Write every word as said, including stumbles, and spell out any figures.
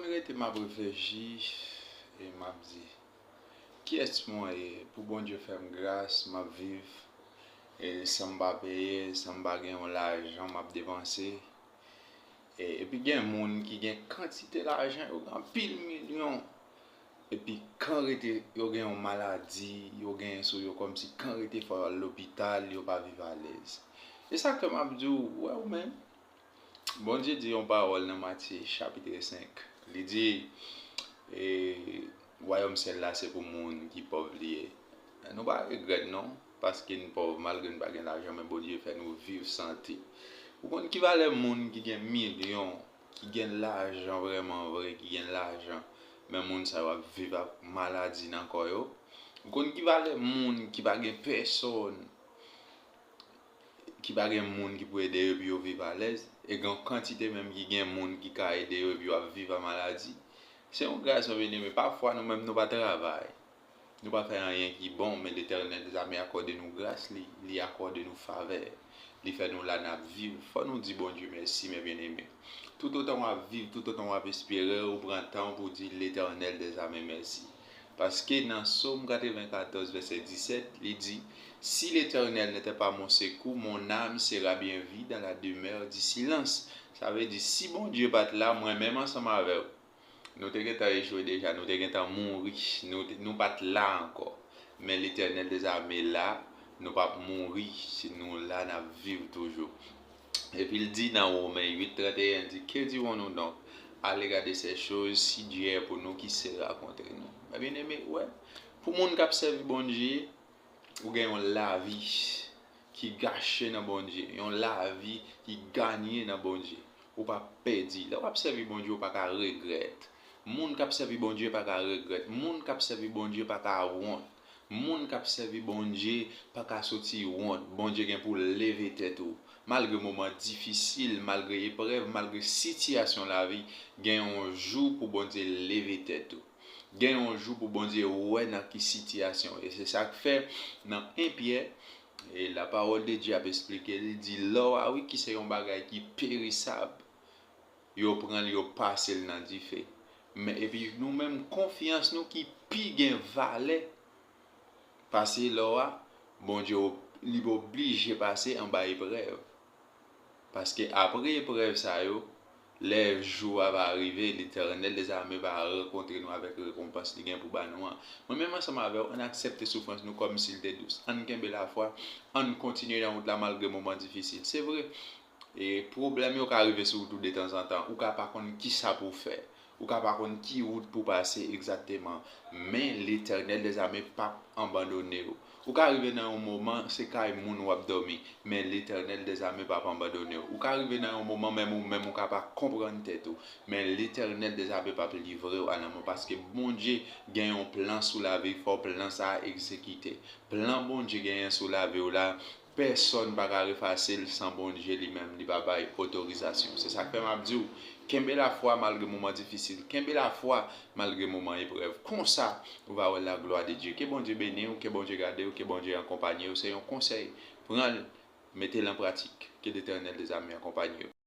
Rete m ap reflechi e m ap di, kiyès mwen ye pou Bondye fè m gras, m ap viv e san m pa peye, san m pa gen yon lajan m ap depanse. E, epi gen moun ki gen kantite lajan, yo gen anpil milyon. Epi kan rete, yo gen yon maladi, yo gen sou yo kòmsi kan rete fò yo al lopital, yo pa viv alèz. E sa k fè m ap di w, wè ou menm, Bondye di yon pawòl nan Matye chapit senk. Li di, e, wayòm syèl la se pou moun ki pòv li ye. Nou pa regrèt non, paske n pòv, malgre n pa gen lajan, men Bondye fè nou viv sante. Ou konn ki valè moun ki gen milyon, ki gen lajan vrèman vre, ki gen lajan, men moun sa yo ap viv ak maladi nan kò yo? Ou konn ki valè moun ki pa gen pèsòn, ki pa gen moun ki pou ede yo epi yo viv alèz? E gen yon kantite menm ki gen moun ki ka ede yo epi yo ap viv a maladi. Se yon gras, mwen byeneme, pafwa nou menm nou pa travay. Nou pa fè anyen ki bon, men Letènèl dèzame akòde nou gras li, li akòde nou favè. Li fè nou la n ap viv. Fò nou di Bondye mèsi, men byeneme. Toutotan w ap viv, toutotan w ap espere, ou pran tan w pou di Letènèl dèzame mèsi. Paske nan Sòm katrevennkatòz, vèsè disèt, li di, Si l'Éternel n'était pas mon secours, mon âme sera bien vide dans la demeure du silence. Sa vle di, si Bondye pa t la, mwen menm ansanm avè w, nou te gentan echwe deja, nou te gentan mouri, nou, te- nou pa t la ankò. Men Letènèl dèzame la, nou p ap mouri, si nou la, n ap viv toujou. Epi l di nan Women uit trannteyen, di, Que dirons-nous donc à l'égard de ces choses? Si Dieu est pour nous, qui sera contre nous? Men byeneme, wè, pou moun k ap sèvi Bondye, ou gen yon lavi ki gache nan Bondye, yon lavi ki ganye nan Bondye. Ou pa pèdi. Lè w ap sèvi Bondye, ou pa ka regrèt. Moun k ap sèvi Bondye pa ka regrèt. Moun k ap sèvi Bondye pa ka wont. Moun k ap sèvi Bondye pa ka soti wont. Bondye gen pou leve tèt ou. Malgre moman difisil, malgre eprèv, malgre sitiyasyon lavi, gen yon jou pou Bondye leve tèt ou. Gen yon jou pou Bondye wè nan ki sitiyasyon w ye. Se sa k fè nan en Pyè, e la parole de Dieu ap esplike, li di lò a, wi, ki se yon bagay ki perisab, yo pran l, yo pase l nan dife. Men epi nou menm, konfyans nou ki pi gen valè pase lò a, Bondye ob- li oblije pase anba eprèv. Paske apre eprèv sa yo, lè jou a va rive, Letènèl dèzame va rankontre nou avèk rekonpans li gen pou ba nou an. Mwen menm ansanm avè w, ann aksepte soufrans nou kòmsi l te dous. Ann kenbe lafwa, ann kontinye nan wout la malgre moman difisil. Se vre, e pwoblèm yo ka rive sou wout ou detanzantan. Ou ka pa konn kisa pou w fè. Ou ka pa konn ki wout pou pase egzakteman, men Letènèl dèzame p ap abandone w. Ou ka rive nan yon moman, se kay moun w ap dòmi, men Letènèl dèzame p ap abandone w. Ou ka rive nan yon moman, menm ou menm ou ka pa konprann tèt ou, men Letènèl dèzame p ap livre w a lanmò, paske Bondye gen yon plan sou lavi, fò plan sa a egzekite. Plan Bondye genyen sou lavi w la, pèsòn pa ka efase l san Bondye li menm li pa bay otorizasyon. Se sa k fè m ap di w, kenbe lafwa malgre moman difisil, kenbe lafwa malgre moman eprèv. Konsa, ou va wè la glwa de Dye. Ke Bondye beni w, ke Bondye gade w, ke Bondye akonpanye w. Se yon konsèy. Pran l, mete l an pratik. Ke Letènèl dèzame akonpanye w.